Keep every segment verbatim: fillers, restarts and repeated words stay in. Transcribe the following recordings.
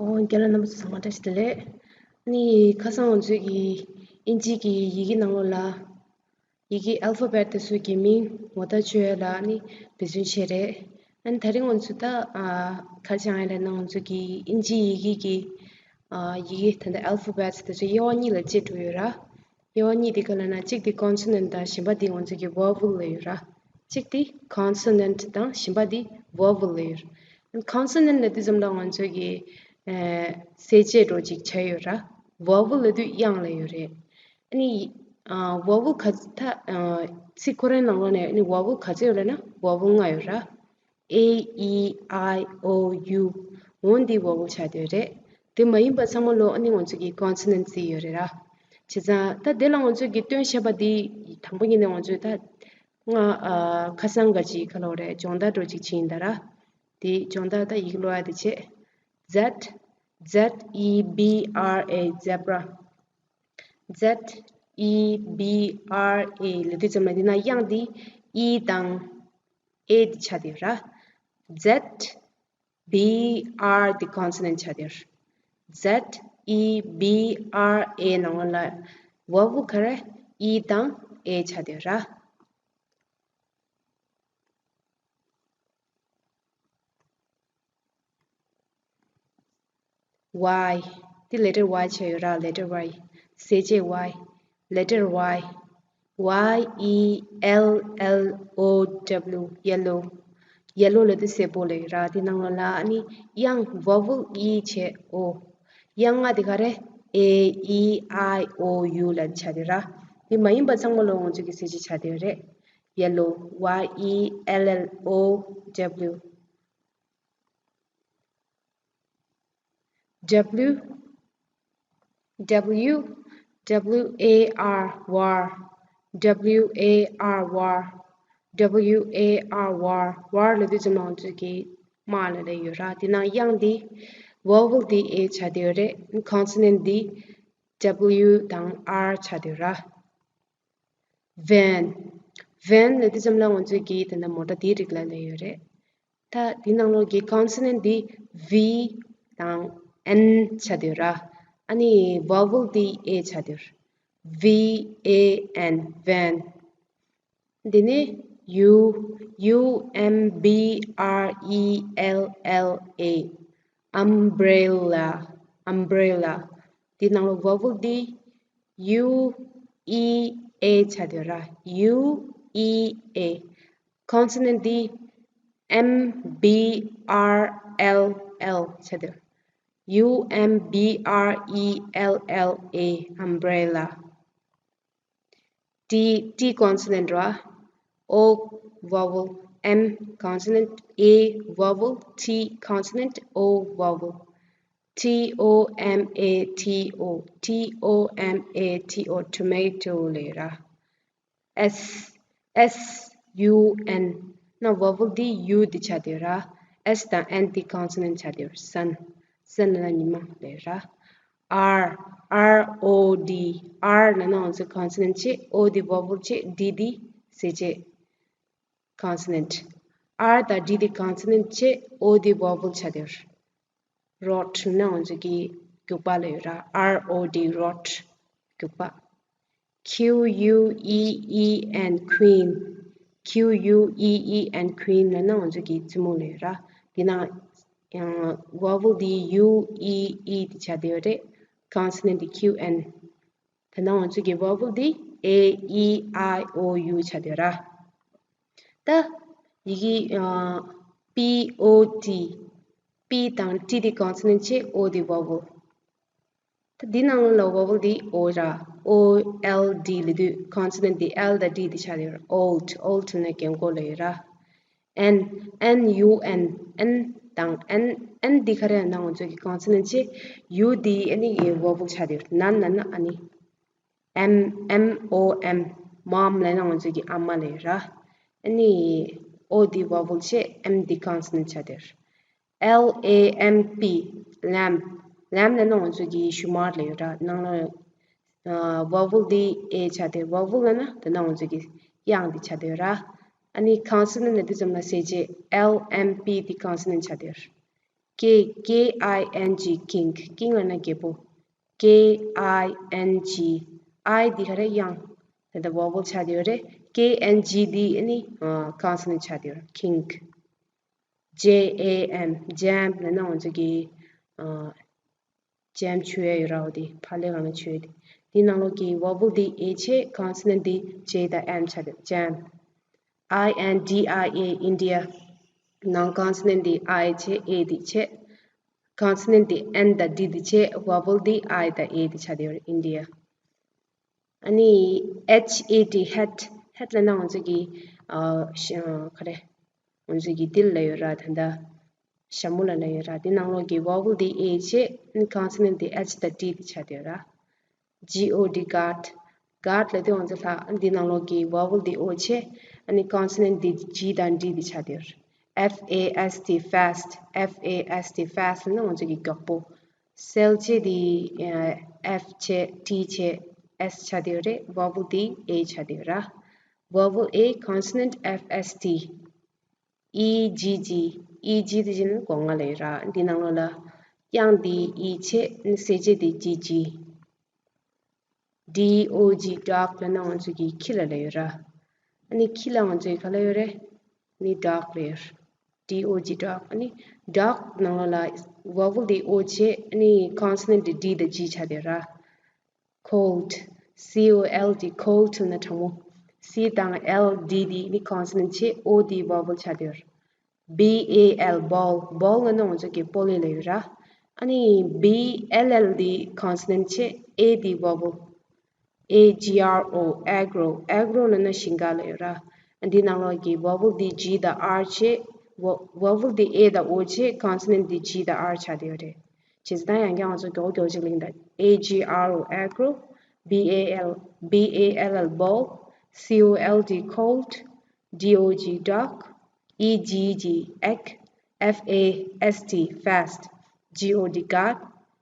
ཨོ། རྒན་ལགས་རྣམ་པ་ཚོ་ཚང་མ་བཀྲ་ཤིས་བདེ་ལེགས། ཨ་ནི་ཁ་སང་ང་ཚོས་ཀྱི་ཨིན་ཇི་གི་ཡི་གེ་ནང་ལོགས་ལ། ཡི་གེ་ཨལ་ཕ་བེཊ་དེ་ཚོའི་གི་མིང་ངོ་རྟགས་ཆོད་ཡ་ལ་ཨ་ནི་འབད་བརྩོན་བྱས་རེད། ཨ་ནི་དེ་རིང་ང་ཚོས་ད་ཨ་ག་རེ་སྦྱང་ཡ་ལབ་ན། ང་ཚོས་ཀྱི་ཨིན་ཇི་ཡི་གེ་གི་ཨ་ཡི་གེ་ད་ལྟ་ཨལ་ཕ་བེཊ་དེ་ཚོ་དབྱེ་བ་གཉིས་ལ་དབྱེ་འགྲོ་ཡོད་ར། དབྱེ་བ་གཉིས་དེ་ག་ལབ་ན། གཅིག་དེ་ཀོན་སོ་ནན་དང་གཞན་པ་དེ་ང་ཚོས་ཀྱི་ཝེ་ཝལ་ལབ་ཡོད་ར། གཅིག་དེ་ཀོན་སོ་ནན་དང་གཞན་པ་དེ་ཝེ་ཝལ་ལབ་ཡོད་ར། ཀོན་སོ་ནན་ལབ་དུས་ཙམ་ལ་ང་ཚོས་ཀྱི་ཨ་གསལ་བྱེད་འདྲ་ཅིག་ཆགས་ཡོད་ར། ཝེ་ཝལ་ལབ་དུས་དབྱངས་ལབ་ཡོད་རེད། ཨ་ནི་ཨ་ཝེ་ཝལ་ག་ཚོད་ད་ཨ་ཚིག་ཁོ་རའི་ནང་ལོགས་ནས་ཨ་ནི་ཝེ་ཝལ་ག་ཚོད་ཡོད་ལབ་ན། ཝེ་ཝལ་ལྔ་ཡོད་ར། A, E, I, O, U། འོ་འདི་ཝེ་ཝལ་ཆགས་བསྡད་ཡོད་རེད། དེ་མ་ཡིན་པ་ཚང་མ་ལོགས་ཨ་ནི་ང་ཚོས་ཀྱི་ཀོན་སོ་ནན་བརྩིས་ཡོད་རེད་ར། བྱས་ཙང་ད་དེ་ལ་ང་ཚོས་ཀྱི་སྟོན་བྱས་པ་འདི། དང་པོ་ཉིད་ནས་ང་ཚོས་ད་སྔ་ཨ་ཁ་སང་ག་ཅིག་ག་ལབ་དགོས་རེད། སྦྱོང་བརྡར་འདྲ་ཅིག་བྱས་ཡིན་ད་ར། དེ་སྦྱོང་བརྡར་ད་ཡི་གེ་ཀློག་ཡ་དེ་བྱས། Z, Z E B R A, zebra། Z E B R A ལབ་དུས་ཙམ་ལ་འདི་ན་དབྱངས་འདི་E དང་A འདི་ཆགས་བསྡད་ཡོད་ར། Z B R འདི་ཀོན་སོ་ནན་ཆགས་བསྡད་ཡོད་ར། Z E B R A ནང་ལོགས་ལ་ཝེ་ཝལ་ག་རེ། E དང་A ཆགས་བསྡད་ཡོད་ར། Y། དེ་letter Y ཆགས་ཡོད་ར། letter Y། གསལ་བྱེད་Y། letter Y། Y E L L O W, yellow། yellow ལབ་དུས་སེར་པོ་ལབ་ཡོད་ར། དེ་ནང་ལོགས་ལ་ཨ་ནི་དབྱངས་ཝེ་ཝལ་E བྱས་O། དབྱངས་ལྔ་དེ་ག་རེ། A, E, I, O, U ལབ་ཆགས་བསྡད་ཡོད་ར། དེ་མ་ཡིན་པ་ཚང་མ་ལོགས་ང་ཚོས་ཀྱི་གསལ་བྱེད་ཆགས་བསྡད་ཡོད་རེད། yellow། Y E L L O W། W, W, W A R, war, W A R, war, W A R, war, war ལབ་དུས་ཙམ་ལ་ང་ཚོས་ཀྱི་དམག་ལབ་ལབ་ཡོད་ར། དེ་ནང་དབྱངས་འདི་ཝེ་ཝལ་འདི་A ཆགས་བསྡད་ཡོད་རེད། ཀོན་སོ་ནན་འདི་W དང་R ཆགས་བསྡད་ཡོད་ར། van། van ལབ་དུས་ཙམ་ལ་ང་ཚོས་ཀྱི་ད་ལྟ་མོ་ཊ་དེའི་རིགས་ལ་ལབ་ཡོད་རེད། ད་དེའི་ནང་ལོགས་ཀྱི་ཀོན་སོ་ནན་འདི་V དང་N ཆགས་བསྡད་ཡོད་ར། ཨ་ནི་ཝེ་ཝལ་འདི་A ཆགས་བསྡད་ཡོད་ར། V A N, van། འདི་ནས་U, U M B R E L L A, umbrella, umbrella། དེའི་ནང་ལོགས་ཝེ་ཝལ་འདི་U E A ཆགས་བསྡད་ཡོད་ར། U E A། ཀོན་སོ་ནན་འདི་M B R L L ཆགས་བསྡད་ཡོད། U M B R E L L A, umbrella། T, T ཀོན་སོ་ནན་ར། O ཝེ་ཝལ། M ཀོན་སོ་ནན། A ཝེ་ཝལ། T ཀོན་སོ་ནན། O ཝེ་ཝལ། T O M A T O, T O M A T O, tomato ལབ་ཡོད་ར། S, S U N ནང་ཝེ་ཝལ་འདི་U འདི་ཆགས་བསྡད་ཡོད་ར། S དང་N འདི་ཀོན་སོ་ནན་ཆགས་བསྡད་ཡོད་ར། sun, sun ལབ་ན་ཉི་མ་ལབ་ཡོད་ར། R, R O D, R ལབ་ན་ང་ཚོ་ཀོན་སོ་ནན་བྱས། O འདི་ཝེ་ཝལ་བྱས། D འདི་གསལ་བྱེད་ཀོན་སོ་ནན། R དང་D འདི་ཀོན་སོ་ནན་བྱས། O འདི་ཝེ་ཝལ་ཆགས་བསྡད་ཡོད་ར། rot ལབ་ན་ང་ཚོ་གི་རྒྱུག་པ་ལབ་ཡོད་ར། R O T, rot, རྒྱུག་པ། Q U E E N, queen, Q U E E N, queen ལབ་ན་ང་ཚོ་གི་བཙུན་མོ་ལབ་ཡོད་ར། དེ་ནང་ཡང་ཝེ་ཝལ་འདི་U E E འདི་ཆགས་བསྡད་ཡོད་རེད། ཀོན་སོ་ནན་འདི་Q N། དེ་ནང་ང་ཚོ་གི་ཝེ་ཝལ་འདི A E I O U ཆགས་བསྡད་ཡོད་ར། ད་ཡི་གེ་ཨ་P O T, P དང་T འདི་ཀོན་སོ་ནན་བྱས། O འདི་ཝེ་ཝལ། ད་འདི་ནང་ལ་ཝེ་ཝལ་འདི་O ར། O L D ལབ་དུས་ཀོན་སོ་ནན་འདི་L དང་D འདི་ཆགས་ཡོད་ར། old, old ནི་རྒན་གོག་ལབ་ཡོད་ར། N, N U N, N དང་N, N འདི་ག་རེ་ལབ་ན་ང་ཚོ་གི་ཀོན་སོ་ནན་བྱས། U འདི་ཨ་ནི་ཝེ་ཝལ་ཆགས་ཡོད་ར། ནན་ལབ་ན་ཨ་ནི། M, M O M, mom ལབ་ན་ང་ཚོ་གི་ཨ་མ་ལབ་ཡོད་ར། ཨ་ནི་O འདི་ཝེ་ཝལ་བྱས། M འདི་ཀོན་སོ་ནན་ཆགས་ཡོད་ར། L A M P, lamp, lamp ལབ་ན་ང་ཚོ་གི་ཞུན་མར་ལབ་ཡོད་ར། ནང་ལ་ཨ་ཝེ་ཝལ་འདི་A ཆགས་ཡོད་ར། ཝེ་ཝལ་ལབ་ན་དེ་ན་ང་ཚོ་གི་དབྱངས་འདི་ཆགས་ཡོད་ར། ཨ་ནི་ཀོན་སོ་ནན་ལབ་དུས་ཙམ་ལ་གསལ་བྱེད་L M P འདི་ཀོན་སོ་ནན་ཆགས་ཡོད་ར། K, K I N G, king. King ལབ་ན་རྒྱལ་པོ། K I N G, I འདི་ག་རེ་དབྱངས། ད་ལྟ་vowel ཆགས་བསྡད་ཡོད་རེད། K N G འདི་ཨ་ནི་ཨ་consonant ཆགས་བསྡད་ཡོད་རེད། king. J A M, jam ལབ་ན་ང་ཚོ་གི་ཨ་jam མཆོད་ཡས་ཡོད་ར། འོ་དེ་ཕ་ལས་གང་ལ་མཆོད་དེ། དེ་ནང་ལོགས་ཀྱི་vowel འདི A བྱས། consonant འདི J དང་M ཆགས་བསྡད། jam. I N D I A, India. ནང་consonant འདི་I བྱས། A འདི་བྱས། consonant འདི་N དང་D འདི་བྱས། vowel འདི་I དང་A འདི་ཆགས་བསྡད་ཡོད་རེད། India. ཨ་ནི་H A T, hat. hat ལབ་ན་ང་ཚོ་གི་ཨ་ཤ་ག་རེ། ང་ཚོ་གི་འདི་ལབ་ཡོད་ར། ད་ལྟ་ཞྭ་མོ་ལ་ལབ་ཡོད་ར། དེ་ནང་ལོགས་ཀྱི་vowel འདི་A བྱས། ཨ་ནི་consonant འདི་H དང་T འདི་ཆགས་བསྡད་ཡོད་ར། G O D, god. god ལབ་དུས་ང་ཚོ་ལྷག་འདི་ནང་ལོགས་ཀྱི་vowel འདི་O བྱས། ཨ་ནི་consonant འདི་G དང་D འདི་ཆགས་བསྡད་ཡོད་ར། F A S T, fast. F A S T, fast ལབ་ན་ང་ཚོ་གི་མགྱོགས་པོ། སེལ་བྱེད་འདི་ཨ་F བྱས། T བྱས། S ཆགས་བསྡད་ཡོད་རེད། vowel འདི A ཆགས་བསྡད་ཡོད་ར། vowel A, consonant F S T. E G G. E G འདི་བྱས་ན་སྒོ་ང་ལབ་ཡོད་ར། འདི་ནང་ལོགས་ལ་དབྱངས་འདི་E བྱས། ཨ་ནི་སེལ་བྱེད་འདི་G G. D O G, dog ལབ་ན་ང་ཚོ་གི་ཁྱི་ལ་ལབ་ཡོད་ར། ཨ་ནི་ཁྱི་ལ་ང་ཚོ་གི་ག་ལབ་ཡོད་རེད། ཨ་ནི་dog ལབ་ཡོད་ར། D O G, dog. ཨ་ནི་dog ནང་ལོགས་ལ་vowel འདི་O བྱས། ཨ་ནི་consonant འདི་D དང་G ཆགས་བསྡད་ཡོད་ར། cold. C O L D, cold ལབ་ན་གྲང་མོ། C དང་L D འདི་ནི་consonant བྱས། O འདི་vowel ཆགས་བསྡད་ཡོད་ར། B A L, ball. ball ལབ་ན་ང་ཚོ་གི་པོ་ལི་ལབ་ཡོད་ར། ཨ་ནི་B L L འདི་consonant བྱས། A འདི་vowel. A G R O, aggro. aggro ལབ་ན་ཞིང་ཁ་ལབ་ཡོད་ར། ཨ་འདི་ནང་ལོགས་ཀྱི་vowel འདི་G དང་R བྱས། vo- vowel འདི A དང་O བྱས། consonant འདི་G དང་R ཆགས་བསྡད་ཡོད་རེད། བྱས་ཙང་ཡང་བསྐྱར་ང་ཚོ་མགྱོགས་མགྱོགས་ཅིག་གླེང་དང་། A G R O, aggro. B A L, B A L L, ball. C O L D, cold. D O G, dog. E G G, egg. F A S T, fast. G O D, god.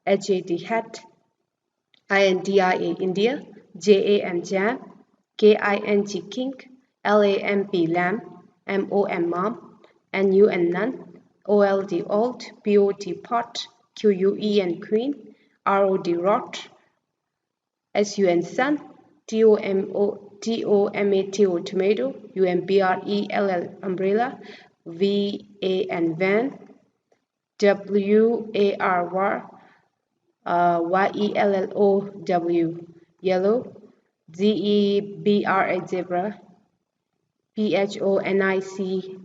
H A T, hat. I N D I A, India. J A M, jam. K I N G, king. L A M P, lamb. M O M, mom. N U N, nun. O L D, old. P O T, pot. Q U E N, queen. R O D, rot. S U N, sun. T O M O, T O M A T O, tomato. U M B R E L L, umbrella. V A N, van. W A R, war. Uh, Y E L L O W, yellow. Z E B R A, zebra. P H O N I C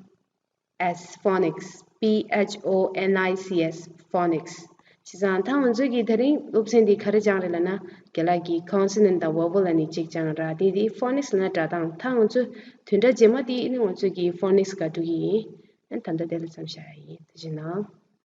S, phonics. P H O N I C S, phonics. བྱས་ཙང་ད་ང་ཚོ་གི་དེ་རིང་སློབ་ཚན་འདི་ག་རེ་སྦྱངས་རེད་ལབ་ན། རྒན་ལགས་ཀྱིས་consonant དང་vowel ལབ་ནས་གཅིག་སྦྱངས་ར། དེ་དེ་phonics ལབ་ན་སྒྲ་གདངས། ད་ང་ཚོ་བདུན་ཕྲག་རྗེས་མ་དེ་ནི་ང་ཚོ་གི་phonics ག་འགྲོ་གི་ཡིན། ཨ་ད་ལྟ་དེ་ལ་མཚམས་བཞག་ཡ་ཡིན། ཐུགས་རྗེ་གནང་།